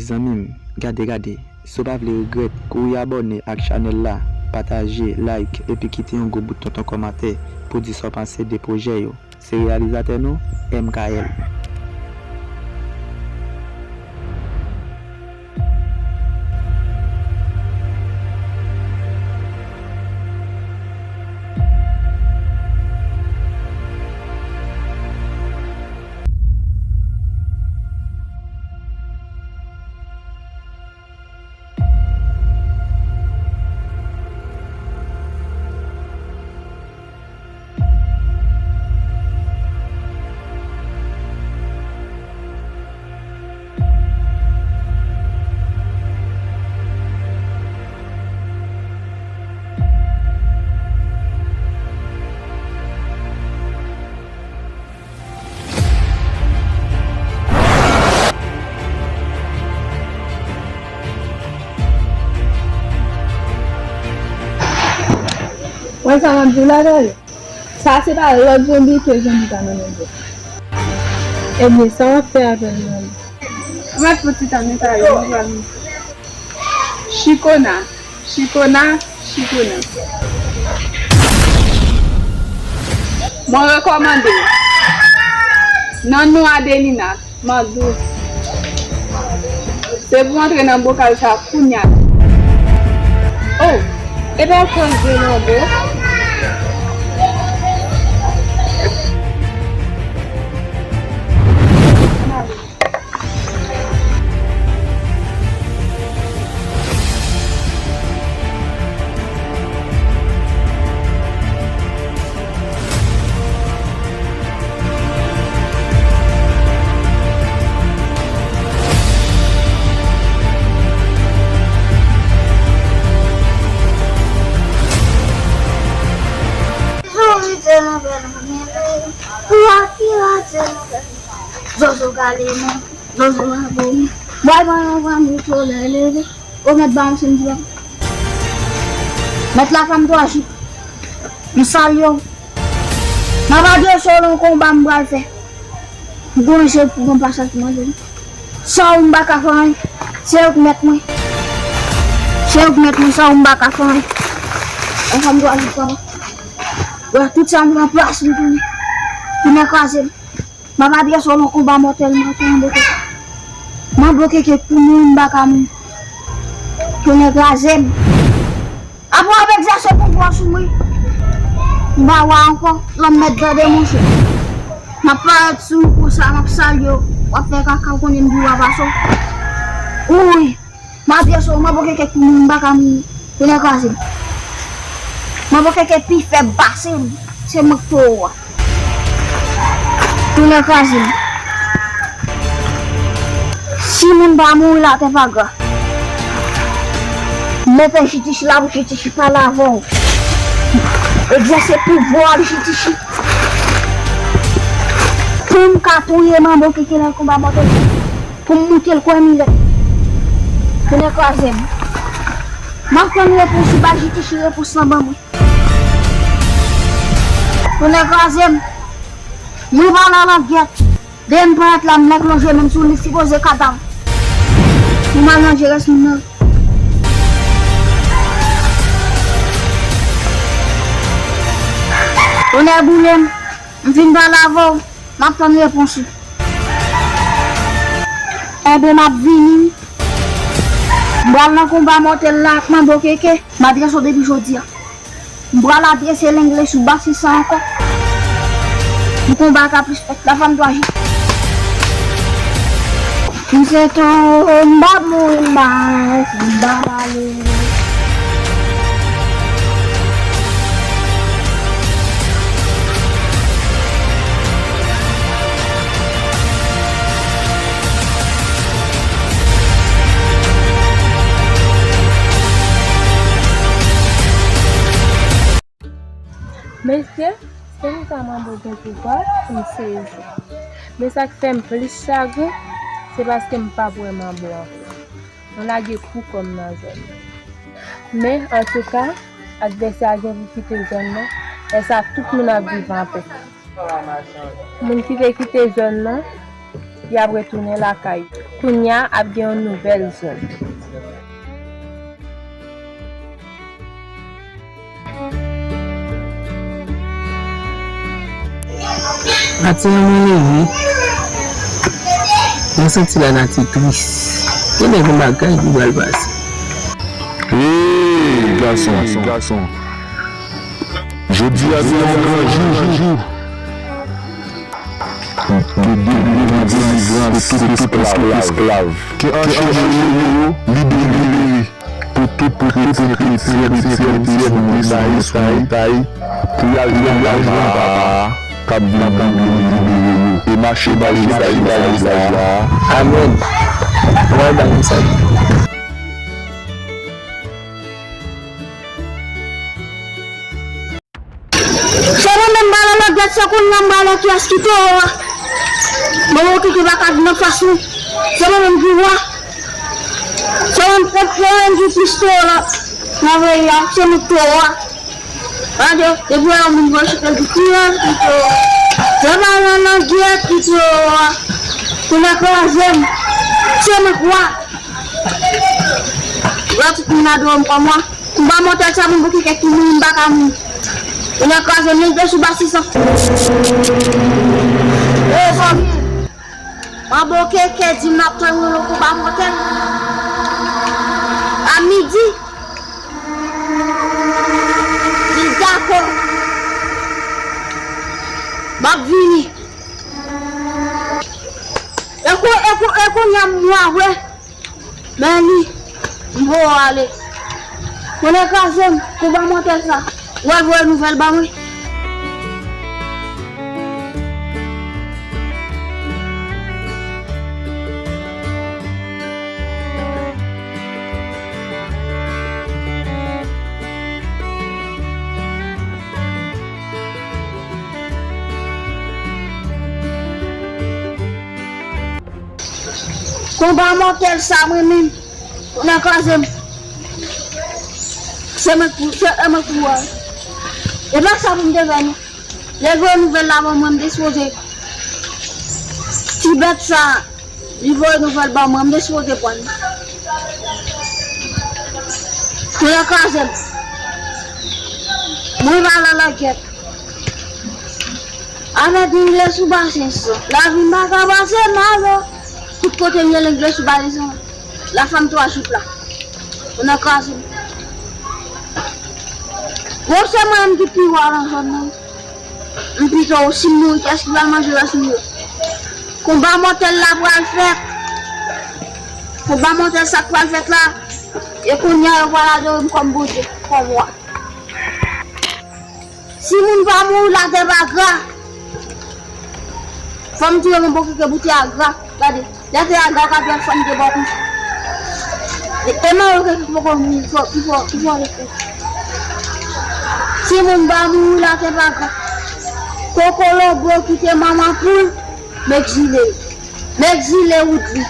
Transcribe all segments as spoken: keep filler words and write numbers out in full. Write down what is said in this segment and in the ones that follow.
Zanmi m, gade, gade, si w pa vle regrèt, kouri abòne ak chanèl la, pataje, like, epi kite yon gwo bout tonton kòmantè pou di sa w panse de pwojè yo. Se reyalizatè nou, M K L. Wè sa m ap di w la, Dayou? Sa se pa lòt zonbi ke zonbi ta mennen m. Ebyen, sa w ap fè avè l la? Mèt pou ti tan nou ta yo, nou pral. Chikona, chikona, chikona. Mwen rekòmande w, nan non Adelina, m ap di w, se pou antre nan bokal sa kounya. Oh, e pa koze non, bro. Zozo gale mwen, zozo abone. Bòy ban yon granmoun solèy leve. O mèt ba m sendila. Mèt la fè m twa jip. M salye w. M ap adrese w nan konba m pral fè. M konnen se pou gon pasaj pou manje m. San ou m pa ka fè anyen. Se ou k mèt mwen. Se ou k mèt mwen, san ou m pa ka fè anyen. Ansanm twa jip papa. Wè, tout sa m pran plas m tounen. Tounen kraze m. M ap adrese w nan konba mòtèl, m ap fè yon bloke. M ap bloke ke pou moun m pa ka moun. Tounen kraze m. Apre w ap egzèse pouvwa sou mwen. M pa wa ankò, lòm mèt tande monchè. M ap parèt sou ou konsa, m ap salye w. W ap fè kaka, w konnen m pi wa pase w. Wi. M ap di w, m ap bloke kèk moun, m pa ka moun. Tounen kraze m. M ap bloke kèk pi fèb pase m. Se mwen k towo a. Tounen kraze m. Si moun pa mouri, latè pa gra. Mete jitichi la pou jitichi pale avè w. Egzèse pouvwa w jitichi. Pou m ka touye manbo keke nan konba mòtèl. Pou m moute l kwè milèt. Tounen kraze m. M ap tann repons ou ba jitichi repons lan ban mwen. Tounen kraze m. Mwen pa nan langyèt. Depi m parèt la, m nèk lonje men m sou li sipoze kadav. Pou m al manje rès moun nan. Tonnè boule m. M fin pale avè w. M ap tann repons ou. Enben, m ap vini. M pral nan konba mòtèl la ak manbo keke. M adrese w depi jodi a. M pral adrese lengle sou basis sa ankò. Pou konba a ka plis fèt. Lafanm twa jip. M se tou, m pa mouri, m pa, m pa pale. Mesye, se konsa manbo gen pouvwa, m sezi. Men sa k fè m plis chagren, se paske m p ap wè manbo ankò. Mwen lage kou kò m nan zòn nan. Men, antouka, advèsè a gen pou kite zòn nan, lè sa a tout moun ap viv anpè. Moun ki te kite zòn nan, y ap retounen lakay yo. Kounye a, ap gen yon nouvèl zòn. Maten an mwen leve, mwen santi lanati tris. Genlè gen bagay ki pral pase. Hey, gason, gason. Jodi a se yon gran jou. Pou delivrans pou tout esklav. Ke anchene yo libere. Pou tout kretyen, kretyen, kretyen, kretyen, nou mete sou nou tay, pou y al jwenn lajan Papa a, k ap vin libere yo. E mache bay mesaj la. Amèn. Mwen bay mesaj la. Se mwen menm, m pa nan lòt gèt, se kounye a m pral wè kiyès ki towo a. Bon, bon, kiki pa ka vin anfas mwen. Se mwen menm ki wa. Se mwen, se mwen menm ki plis towo la. Nan peyi a, se mwen ki towo a. Gade, depi wè yon moun vòlè chèpèl di ki wa, ki towo a. Se pa nan lòt gèt ki towo a. Kounye a kraze m. Se mwen ki wa. Lè tout moun adore m kòm wa. Konba mòtèl sa, moun bouke kèk ki mouri, m pa ka mouri. Kounye a kraze m, men de sou basisan. Ey, fanmi. Manbo Keke di m l ap tann mwen nan konba mòtèl. A midi. Li dakò. M ap vini. E kou, e kou, e kounye a m wa vre. Men li, m voye w ale. Konnen kraze m, konba mòtèl sa. W al voye nouvèl ban mwen. Konba mòtèl sa mwen menm, konnen kraze m. Se mwen pou, se mwen pou wè. E pa sa pou m te fè non. Lè voye nouvèl la ban mwen, m te sipoze. Ti bèt sa, li voye nouvèl ban mwen, m te sipoze pran l. Konnen kraze m. Mwen pa nan lagèt. Avèk Engle sou basen san. Lavi m pa ka pase mal o. Tout kote m ye Engle sou basen san. La fanm twa jip la. Konnen kraze m. Bon, se mwen menm ki pi wa nan zòn nan. M pito, si m mouri, kiyès ki pral manje rès mwen yo? Konba mòtèl la pral fèt. Konba mòtèl sa k pral fèt la. E kounye a, yo pral adore m kòm Bondye, kòm wa. Si moun pa mouri, latè pa gra. Fò m touye mwen bokike boute a gra. Gade, latè a gra, w ka pran fanm de bò konsa. E, e mwen yo ki poko mouri, ki fò, ki fò, ki fò rete. Si moun pa mouri, latè pa gra. Kokolonbo kite manman poul, m egzile. M egzile wout li.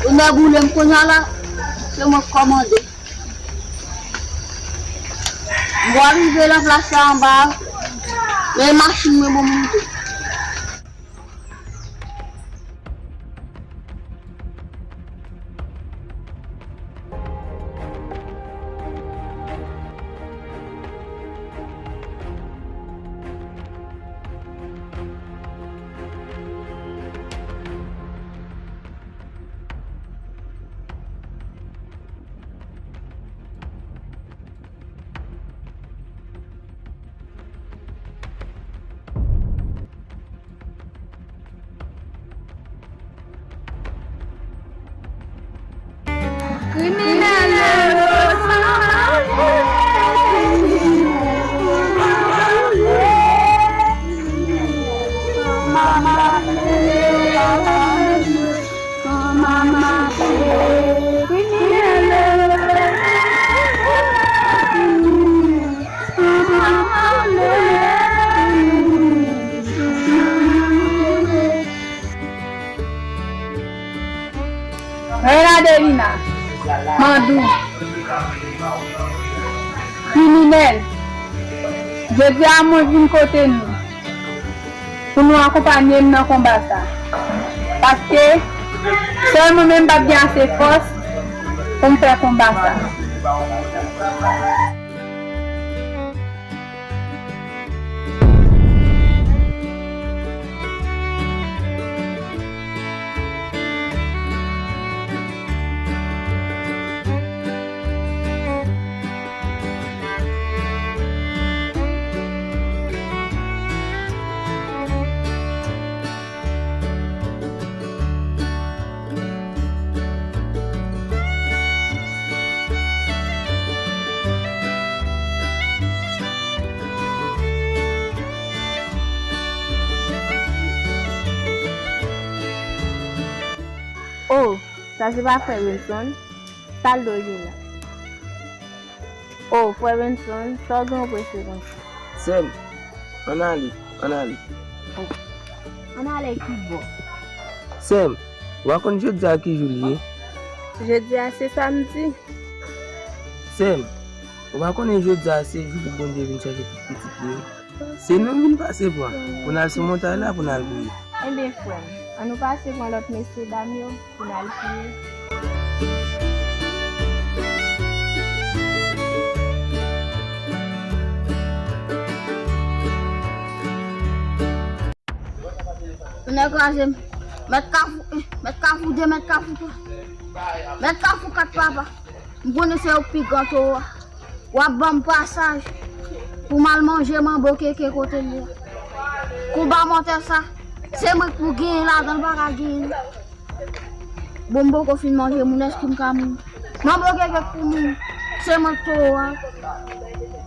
Ou nèg ou lè m kounye a la, se mwen k kòmande. M pral rive nan plas la anba a, men machin mwen pou m moute. Kriminèl yo san male. Rena Delina, Mandou, kriminèl, jodi a mwen vin kote nou pou nou akonpanye m nan konba sa. Paske sèl mwen menm pa t gen ase fòs pou m fè konba sa. Oh, sa se pa frè Wilson? Sa l do jwe la? Oh, frè Wilson, sa w gen w prese konsa? Sè m, ann ale, ann ale. Oh, ann ale ki bò? Sè m, ou pa konn jodi a ki jou l ye? Jodi a se samdi. Sè m, ou pa konnen jodi a se jou pou Bondye vin chache tout pitit li yo? Se nou vin pase pran pou n al sou montay la pou n al priye. Enben, frè m, ann nou pase pran lòt mesyedam yo pou n al priye. Tonnè kraze m. Mèt Kafou, eh, Mèt Kafou de, Mèt Kafou twa. Mèt Kafou kat, papa. M konnen se ou k pi gran towo a. W ap ban m pasaj pou m al manje manbo keke kote l ye a. Konba mòtèl sa, se mwen k pou genyen ladan l, pa ka genyen. Bon, m poko fin manje moun, èske m ka mouri? Manbo keke k pou mouri, se mwen k towo a.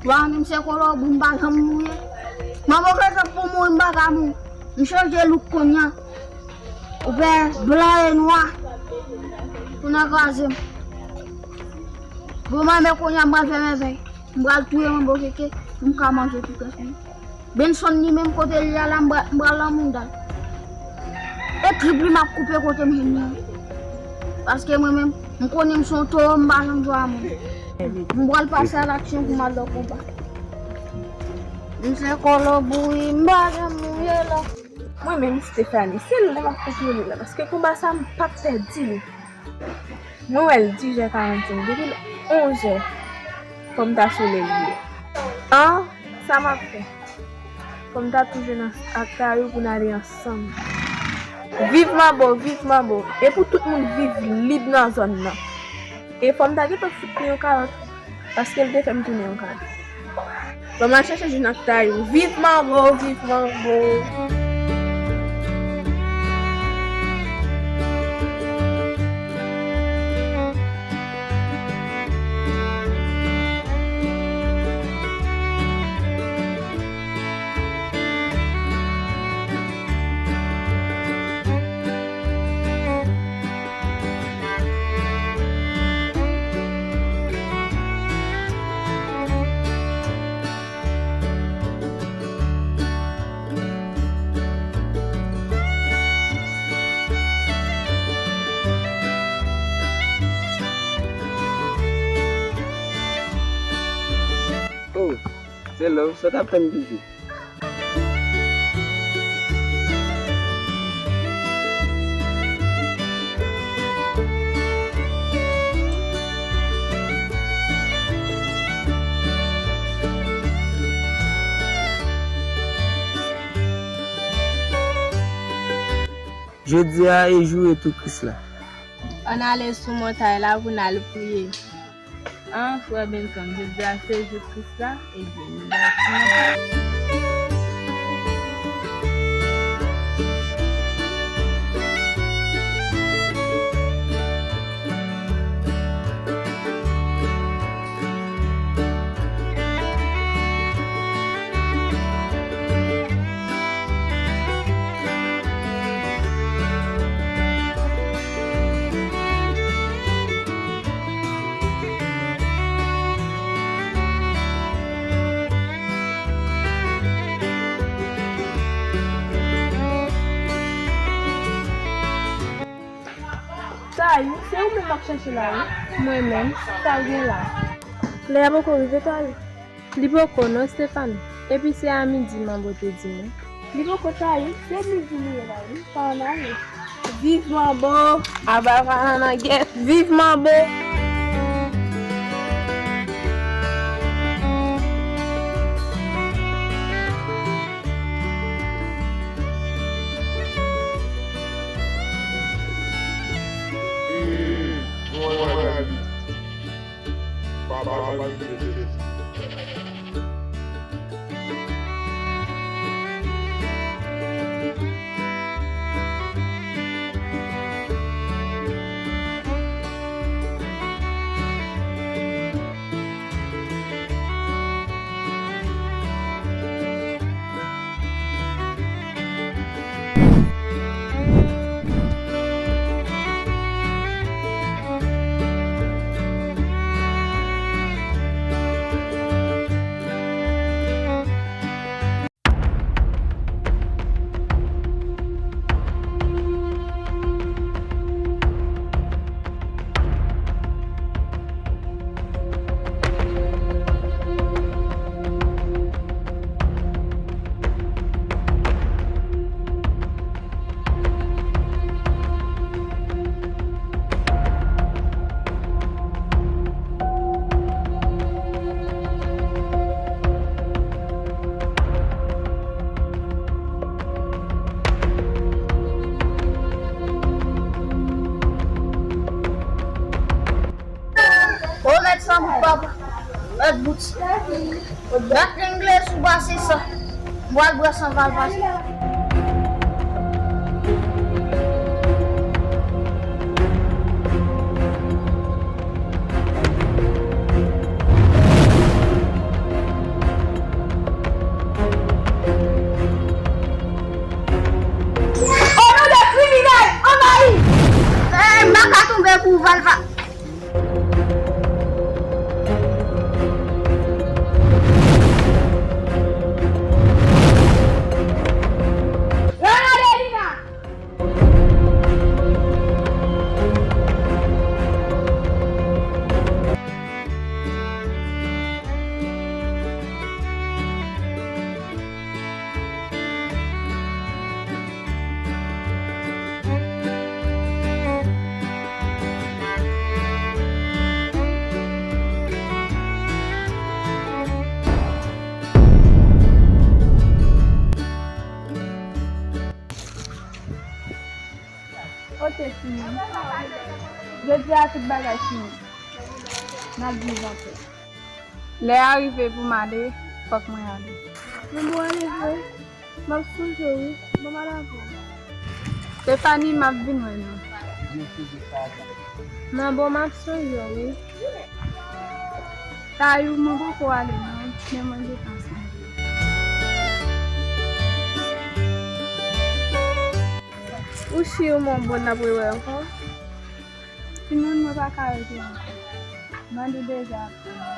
W a di m se kolo bou, m pa janm mouri. Manbo keke k pou mouri, m pa ka mouri. M chanje louk kounye a. Ou pè blan e nwa. Tonnè kraze m. Bon, mwen menm kounye a m pral fè mèvèy. M pral touye manbo keke pou m ka manje tout rès mwen. Benson li menm kote l ye a la, m pral, m pral nan mouda l. E trip li m ap koupe kote m jwenn li an. Paske mwen menm, m konnen m se yon towo, m pa janm jwe a moun. M pral pase a laksyon pou m al nan konba. M se kolo bou wi, m pa janm mouri la. Mwen menm, Stephanie, se lè m ap kontwole la, paske konba sa, m p ap pèdi li. Mwen wè l dis è karannsenk, depi l onz è, fò m ta sou lè l ye. An, sa m ap fè? Fò m ta toujou nan ak Tayou pou n ale ansanm. Viv Manbo, viv Manbo. E pou tout moun viv lib nan zòn nan. E fò m ta gentan fout li yon kalòt, paske l te fè m tounen yon kalòt. Ban m al chèche jwenn ak Tayou. Viv Manbo, viv Manbo. Oh, se love, sa w t ap tann toujou? Jodi a e jou retou Kris la. Ann ale sou montay la pou n al priye. An, frè Benson, jodi a se jou Kris la, ebyen, nou bay Senyè. Tayou, se ou menm m ap chèche la, wi. Mwen menm, sa w gen la? Lè a poko rive, Tayou? Li poko non, Stéphanie. Epi se a midi Manbo te di mwen. Li poko trayi, se midi li ye la wi, pa ann ale. Viv Manbo, aba pa ann gèt. Viv Manbo. O mèt san bout papa, mèt bout san. Mèt engle sou pase san. M pral pran san pral pase. O non de kriminèl anvayi! Ey, m pa ka tonbe pou Valva. Kote fini? Jodi a tout bagay fini. N ap viv anpè. Lè a rive pou m ale, fòk mwen ale. Men bon, ale vre. M ap sonje w wi. Bon, m al avè w. Stefani, m ap vin wè nou. Men bon, m ap sonje w wi. Tayou, mwen poko ale non, men mwen gentan sonje w. Ou si w mon bon n ap rewè ankò? Timoun, mwen pa ka rete ankò. Mande deja ap tann mwen.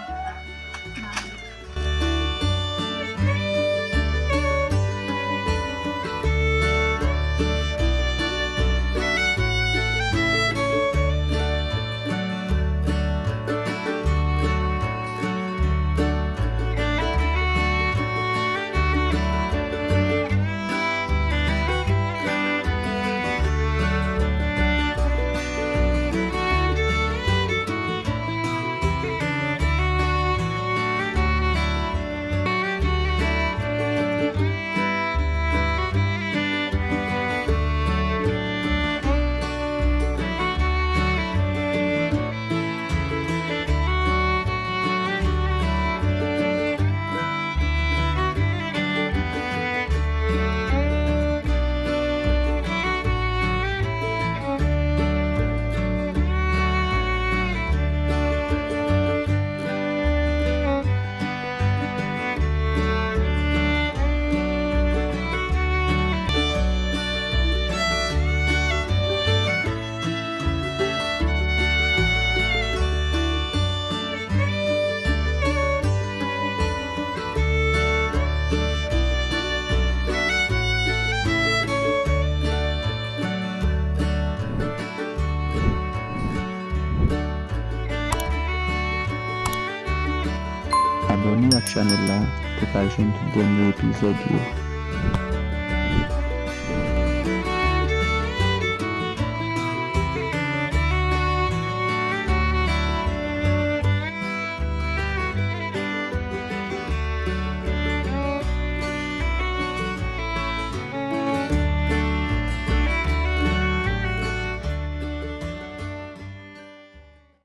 Abòne ak chanèl la pou w ka jwenn tout dènye epizòd yo.